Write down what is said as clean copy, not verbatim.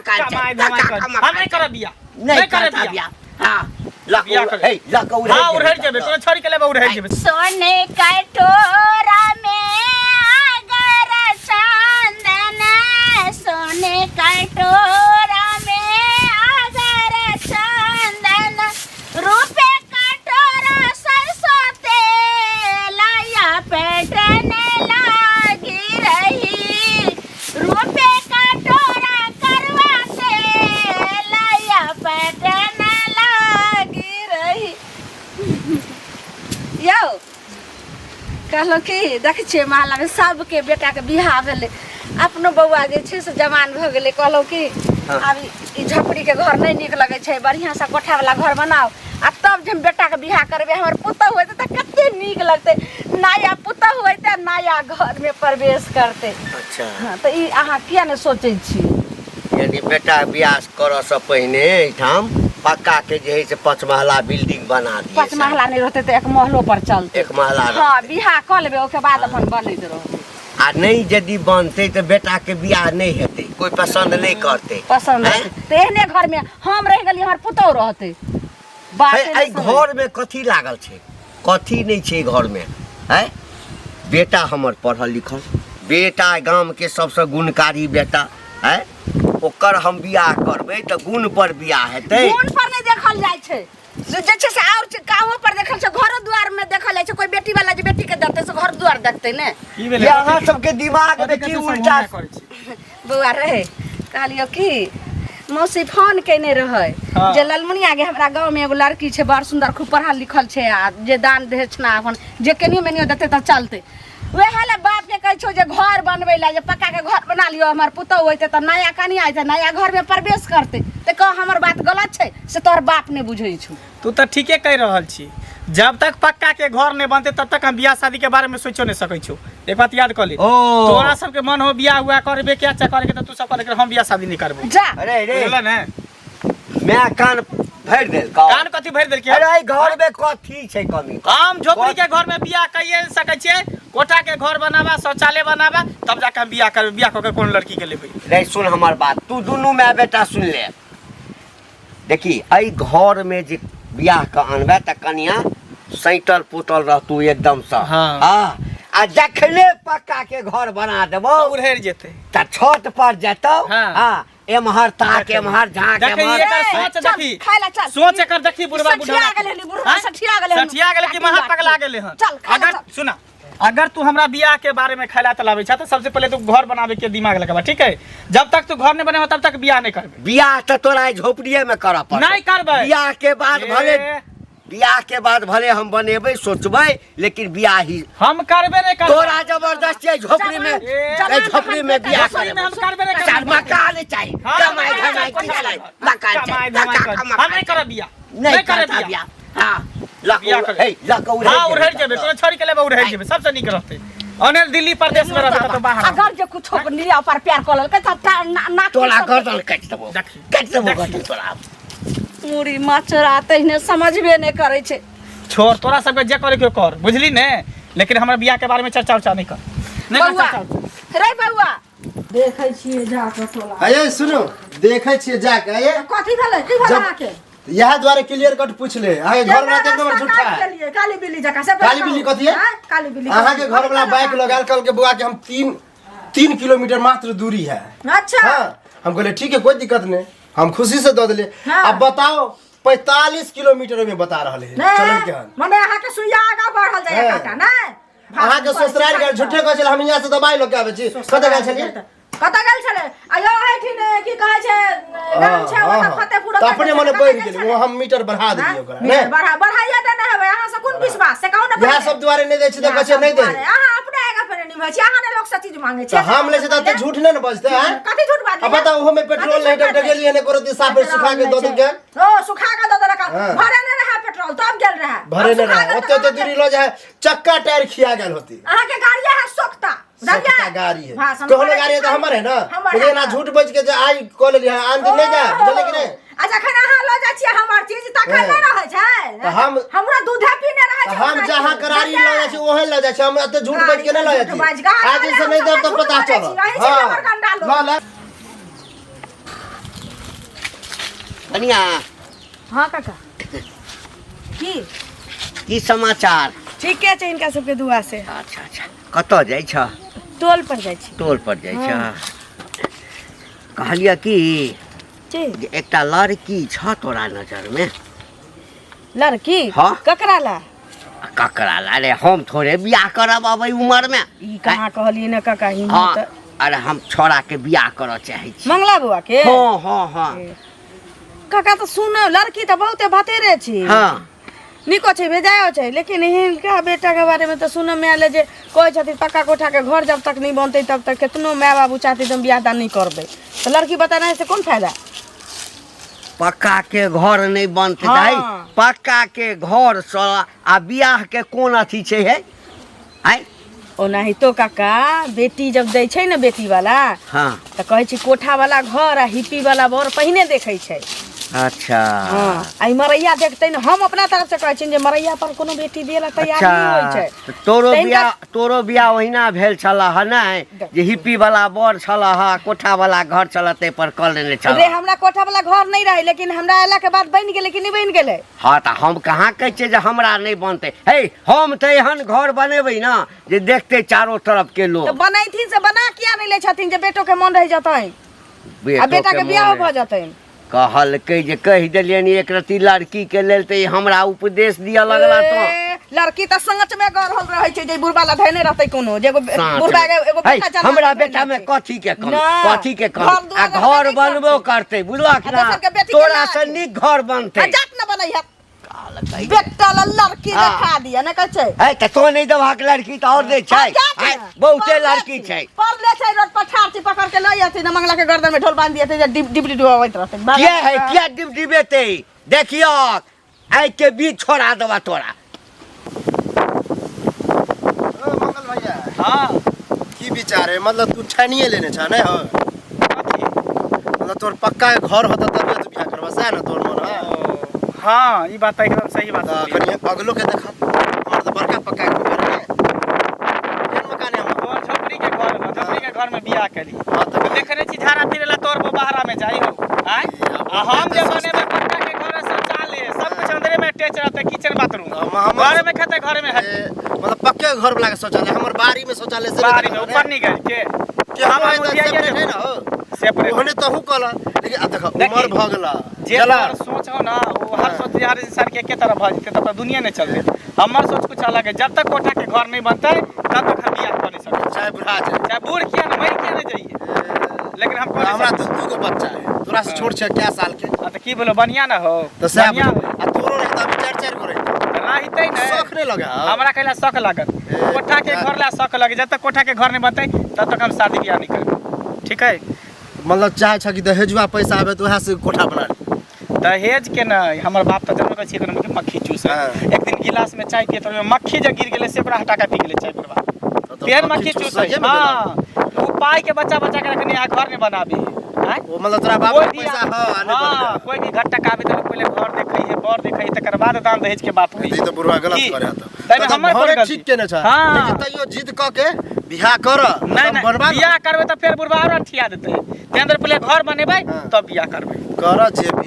कमाई धमाई कर हम नहीं करब बियाह नहीं नहीं करब करता बियाह बियाह हाँ लक बियाह कर हे लक उड़े हाँ उड़हर जेबे कोनो छोड़ के लेबे उड़हर जेबे सोने कटोरा में अगर चंदन, सोने कटोरा में अगर चंदन, रूपे कटोरा सरसों तेल या पेटने लागी रही, रूपे कटोरा करवा तेल या पेटने लागी रही। यौ कहलहुँ कि देखै छियै महलामे सबके बेटाके बियाह भेलै, अपनो बौआ जे छै से जवान भऽ गेलै। कहलहुँ कि आब ई झोपड़ीके घर नहि नीक लगै छै, बढ़िआँसँ कोठावला घर बनाउ आ तब जे हम बेटाके बियाह करबै, हमर पुतहु हेतै तऽ कते नीक लगतै, नया पुतहु हेतै आ नया घरमे प्रवेश करतै। अच्छा। हँ, तऽ ई अहाँ किया नहि सोचै छी? यानी बेटा बियाह करऽसँ पहिने एहिठाम पक्का के जे है से पाँच महला बिल्डिंग बना दिए। पाँच महला नहि रहतै तऽ एक महलो पर चलतै। एक महला हँ, रहतै। बियाह कऽ लेबै ओहिके बाद अपन बनैत रहतै। आ नहि यदि बनतै तऽ बेटा के बियाह नहि हेतै, कोइ पसन्द नहि करतै। पसन्द हैं? रहतै तऽ एहने घर मे हम रहि गेलियै, हमर पुतहु रहतै। बात है, एहि घर मे कथी लागल छै, कथी नहि छै घर मे? है बेटा हमर पढ़ल लिखल बेटा, गाम के सबसँ गुणकारी बेटा है, ओकर हम बियाह करबै तऽ गुण पर बियाह हेतै। गुण पर नहि देखल जाइ छै जे छै से आओर छै, कामो पर देखल छै, घरो दुआर में देखल जाइ छै। कोई बेटी वाला जे बेटी के देखतै से घर दुआर देखतै ने। की भेलै? ये अहाँ सबके दिमाग में कथी की कथी सब उल्टा होना करै छी? बौआ रहे, कहलियो कि मौसी फोन केने रहै जे ललमुनिया के हमरा गाँव में एगो लड़की छै बड़ सुंदर, खूब पढ़ल लिखल छै आ जे दान दक्षिणा अपन जे केनियो मेनियो देतै तऽ चलतै। वएह लए बाप के कहै छौ जे घर बनबै लए, जे पक्का के घर बना लियो, हमर पुतहु होइतै तऽ नया कनिया अयतै, नया घर में प्रवेश करतै। तऽ कह हमर बात गलत छै से तोहर बाप नहि बुझै छौ। तू तऽ ठीके कहि रहल छी, जब तक पक्का के घर नहीं बनते तब तक हम बियाह शादी के बारे में सोचो नहीं सकै छो। एक बात याद कर ले, ओ। तोरा सबके मन हो बियाह हुआ करबे के अच्छा करे के तऽ तू सब कर, हम बियाह शादी नहीं करबो। जा। अरे रे। बुझल ने? मैं कान भरि देलकौ। कान कथी भरि देलकै? अरे एहि घर में कथी छै कमी? हम झोपड़ी के घर में बियाह कहिए नहीं सकै छियै, कोठा के घर बनाबा, शौचालय बनाबा, तब जाके हम बियाह करबै। बियाह कऽ के कोन लड़की के लेबै? रे सुन हमर बात, तू दुनू माय बेटा सुन ले। देखी एहि घर में जे बियाह के अनबे तऽ कनिया सैतल पोतल रहतू एकदमसँ। हाँ। आ जखने पक्का के घर बना देबौ उड़हरि जेतै। तऽ छत पर जेतौ। हाँ। हाँ, एम्हर ताक, एम्हर झाँक, देखी एम्हर एकर ए, सोच चल, देखी। खाय ला चल। सोच एकर देखी बुढ़वा सठिया बुढ़वा गेलै हन, बुढ़वा हाँ? सठिया गेलै हन। सठिया गेलै कि महा पगला गेलै हन। चल, खाय ला अगर चल। सुना, अगर तू हमरा बियाह के बारे में खैला तलाबै छ तऽ सबसे पहले तू घर बनावे के दिमाग लगाबा, ठीक है? जब तक तू घर नहीं बनेबा तब तक बियाह नहीं करबे। बियाह तऽ तोरा एहि झोपड़िए में करऽ पड़तौ। नहीं करबै। बियाह के बाद भले ए, बियाह के बाद भले हम बनेबै सोचबै, लेकिन बियाह ही हम करबे नहीं करबै। तोरा जबरदस्ती एहि झोपड़ी में, ए, एहि झोपड़ी में बियाह झोपड़ी में करबै। हम करबे नहीं चल, करबै। मकान चाही, हाँ, कमाई मकान धमाई चाही, की चाही, मकान मकान कमाई चाही, धमाई धक्का कर। मकान हम नहीं करब बियाह। नहीं नहीं करब करता बियाह। बियाह। हाँ, लक बियाह उड़- कर। हे, लक उड़हरि हाँ, उड़हरि जेबै। जेबै, कोनो छोड़ि के लेबै उड़हरि जेबै, सबसे नीक रहतै। अनेर दिल्ली प्रदेश में रहतै तऽ बाहर। अगर जे कुछो निया पर प्यार कऽ लेलकै तऽ नाक तोरा सब- गर्दन काटि देबौ। देखी। काटि देबौ देखी। गर्दन तोरा। मुड़ी मचरा तहिने समझबे नहि करै छै। छोड़, तोरा सबके जे करे के कर, बुझली ने? लेकिन हमरा बियाह के बारे में चर्चा उर्चा नहीं कर। नहीं कर बौआ चर्चा उर्चा। रे बौआ, देखै छियै जाके टोला। अये सुनू, देखै छियै जाके। अये कथी भेलै, की भेलै जब- अहाँके? इएह दुआरे क्लियर कट पूछ ले, अहाँके घर वाला एक नंबर झूठा काटि है। देलियै, काली बिल्ली जकाँ से काली बिल्ली कथी है? आँय, काली बिल्ली अहाँके घर वाला बाइक लगायल, कहलकै बौआ के हम 3 किलोमीटर मात्र दूरी है। अच्छा। हाँ, हम कहलिए ठीक है, कोई दिक्कत नहीं, हम खुशी से दऽ देलियै। हाँ। अब बताओ 45 किलोमीटर में बता रहल है नहि, चलल के हन। मने अहाँके सुइया आगाँ बढ़ल जाइए हाँ। काटा, नहि? अहाँके ससुराल गेल झूठे कहै छलै हम यहाँ से दबाई लऽ के आबै छी। कतऽ गेल छलियै? कतऽ गेल छलै? आ यौ एहिठिन की कहै छै गाम छै हाँ, ओतऽ हाँ। फतेहपुर तऽ ओतऽ अपने गेल मने छलै, बढ़ि कतऽ गेल, गेल ओ हम मीटर बढ़ा छलै? देलियै ओकरा। मीटर नहि बढ़ाइए देने हेबै अहाँ से कोन विश्वास से कहू ने इएह पहिले। सब दुआरे नहि दै छै तऽ इएह कहै छै सब नहि दे। दुआरे। अहाँ अपने आगाँ पर निभै छी, अहाँ ने लोक से चीज मांगै छी। तऽ हम लै छी तऽ एते झूठ नहि ने बजतै आँय? कथी झूठ बाजलियै? आ बताउ ओहोमे पेट्रोल कथी नहि झूठ बाजलियै? डगेलियै नहि कोनो दिशा पर सुखा के दऽ देलकै। ओ सुखा के दऽ देलक। हाँ। भरे नहि रहै पेट्रोल तब गेल रहै। भरे आब नहि सुखा रहै गेल ओते तऽ ओते अहाँके- दूरी लऽ जाइ चक्का टायर खिया गेल होती। अहाँके गाड़ी है सोखता सबटा गाड़ी है भाषण कहलो करै गाड़ी है तऽ हमर है ना। हमर लेकिन है। एना झूठ बज के जे आइ कऽ लेलियै आन दिन नहि जाय, बुझलियै कि नहि? आ जखन अहाँ लऽ जाइ छियै हमर चीज तखन हाँ। नहि रहै छै। तऽ हम- हमरा दूधे पीने रहै तऽ छै हम ओना जहाँ की। करारी लऽ जाइ छी ओहे लऽ जाइ छी, हम एते झूठ बज के नहि लऽ जाइ झूठ बाजि छी। कऽ आज से नहि देब तऽ झूठ पता बाजै चलत। छी, अहीं छी हाँ हमर गंडा लोक। लऽ ले। कनिया। हाँ काका, की की समाचार? ठीके छै, हिनका सबके दुआ से। अच्छा अच्छा, कतऽ जाइ छ? टोल पर जाइ छी। टोल पर जाइ छ? कहलियै कि जी। जे एकटा लड़की छ तोरा नजरमे? लड़की? हाँ। ककरा ला? ककरा ला? अरे हम थोड़े बियाह करब अब उम्र में। ई कहाँ कहलियै ने काका, हिम्मत। हाँ, अरे हम छोड़ा के बियाह करऽ चाहै छी। मंगला बुआ के? हाँ हाँ हाँ। काका तऽ सुन, लड़की तऽ बहुते भतेरे छी। हाँ। नीको छै, बेजायो छै, लेकिन हिनका बेटा के बारे में तऽ सुनऽ में आयल जे कहै छथिन पक्का कोठा के घर जब तक नहीं बनतै तब तक केतनो माय बाबू चाहतै तऽ हम बियाह दान नहीं करबै। तऽ लड़की बतेना से कोन फायदा? पक्का के घर नहीं बनतै। हाँ। दाइ, पक्का के घर सँ आ बियाह के कोन अथी छै हे? आइ ओनाहितो काका, बेटी जब दै छै ने बेटी वाला, हाँ, तऽ कहै छै कोठा वाला घर आ हिप्पी वाला बर पहिने देखै छै। अच्छा। हाँ, आ ई मरैया देखतै ने। हम अपना तरफ से कहै छियनि जे मरैया पर कोनो बेटी दिए ला तैयार अच्छा, नहि होइ छै। तऽ तोरो तऽ हिनका- बियाह, तोरो बियाह ओहिना भेल छल ह नहि, जे हिप्पी वाला बर छल ह, कोठा वाला घर छल, ताहि पर कऽ लेने छल? रे, हमरा कोठा वाला घर नहि रहै, लेकिन हमरा अयला के बाद बनि गेलै कि नहि बनि गेलै? हाँ, तऽ हम कहाँ कहै छियै जे हमरा नहि बनतै। हे, हम तऽ एहन घर बनेबै ने जे देखतै चारो तरफ के लोग। तऽ बनैथिन से बना किया नहि लै छथिन जे बेटो के मन रहि जेतनि आ बेटो बेटा के के बियाहो मोन भऽ जेतनि? कहलकै जे कहि देलियनि एक रत्ती लड़की के लेल तऽ ई हमरा उपदेश दिअ लगला। तो ए, लड़की तऽ साँच में गढ़ल रहै छै जे बुढ़बा ला धैने रहतै कोनो जे एगो साँच बुढ़बा में। के एगो है, बेटा जन्मा हमरा के धैने बेटा में छै। कथी के कमी? ना। कथी के कमी? घर दुआर आ घर रहबे नहि बनबो करतै। करतै, बुझलक आ ना? दोसर के बेटी के तोरा ना से छै। नीक घर बनतै। आ जात न बनैहत। कहलकै बेटा ला लड़की हाँ। देखा दिया ने कहै छै। है तऽ तो नहि देबहक लड़की तऽ और दै छै। हाँ, जात है, ने। बहुते पढ़ले लड़की छी। छै। पढ़ले छै, रोड पर ठाढ़ छी, पकड़ के लऽ अथी न मंगला के गर्दन में ढोल बांध दिए जे डिब डिबरी डुबाबैत रहतै। किया है, किया डिब डिबेतै? देखियो, आइ के बीच छोड़ा देबा तोरा। ओ मंगल भैया। हाँ। की विचार है? मतलब तू ठानिए लेने छ नहीं हो? कथी? मतलब तोर पक्का के घर होता तभी तू बियाह करबा, सएह ने तोर मन है? ओ, हाँ, ई बात तऽ एकदम सही बात तऽ बोललियै। कनि अगलो के देखा, हमर तऽ बड़का पक्का के घर है, केहन मकान है हमर? तोर झोपड़ी के घर हो, झोपड़ी के घर में बियाह करी। हाँ, तऽ देखने छी झाड़ा फिरे ला तोर बहरा में जाई हो आय। आ हम जे बनेबै पक्का के घर, शौचालय सब कुछ अंदरे में अटैच रहतै, किचन बाथरूम। हमर घर में खेतै, घर में हट। ए, मतलब पक्के घर वाला के शौचालय, हमर बाड़ी में शौचालय से बाड़ी में ऊपर नहीं गई के के हम हम है तऽ उठियाइए सेपरेट देबै। है ना हो? सेपरेट। ओहने तहु कहला, लेकिन आ देखा, देखी, उमर भऽ गेला जे जला तोहर सोच हो ना, वो हर सोच हर इंसान के एके तरह भऽ जेतै तब तऽ दुनिया नहीं चलतै। हमर सोच कुछ अलग है। जब तक कोठा के घर नहीं बनतै तब तक हम बियाह कऽ नहीं सकै। चाहे बुढ़ा जाए। चाहे बूढ़ किया ना, मरि किया नहीं जाइए, लेकिन हम कऽ नहीं हमरा सकै। दू दू गो बच्चा है, तोरा से छोट छै कै साल के। आ तऽ की बोलो, बढ़िया ना हो? तऽ सएह बढ़िया। बुझ। आ तोरो रहता अभी चारि चारि गो रहितौ। रहितै ने। शौख नहि लगे हौ? हमरा कैला शौक लागत? ए, कोठा के घर ला शौक लगे। जब तक कोठा के घर नहीं बनतै तब तक हम शादी बियाह नहीं करबै, ठीक है? मतलब चाहे छ कि दहेजुआ पैसा आबे तऽ उएह से कोठा बना ली? दहेज के नहीं, हमर बाप तऽ जनबे करै छियै एकदम कि मक्खी चूस। हाँ। एक दिन गिलास में चाय पिए तऽ ओहिमे मक्खी जे गिर गेलै से ओकरा हटा के पी गेलै चाय पर। तऽ तेहन मक्खी चूसै। चूसैये ने। हाँ, ओ पाई के बच्चा बच्चा के रखने आ घर नहीं बनाबी आँय? ओ मतलब तोरा बाप कोई के भी पैसा ह आ नहीं हाँ, बनबै। कोई भी घर टकाबे तऽ लोग पहिले घर देखै है, बर देखै है, तकर बाद दान दहेज के बात होइ। ई तऽ बुढ़वा गलत की? करे तऽ ताहिमे तऽ हमर कोन घरे गलती? ठीक केने छ। हाँ। लेकिन तैयो जिद कऽ के बियाह कर। नहीं नहीं, बनबा बियाह करबै तऽ फेर बुढ़वा और अठिया देतै। ताहि दुआरे पहिले घर बनेबै हाँ। तब बियाह करबै। कर जे भी।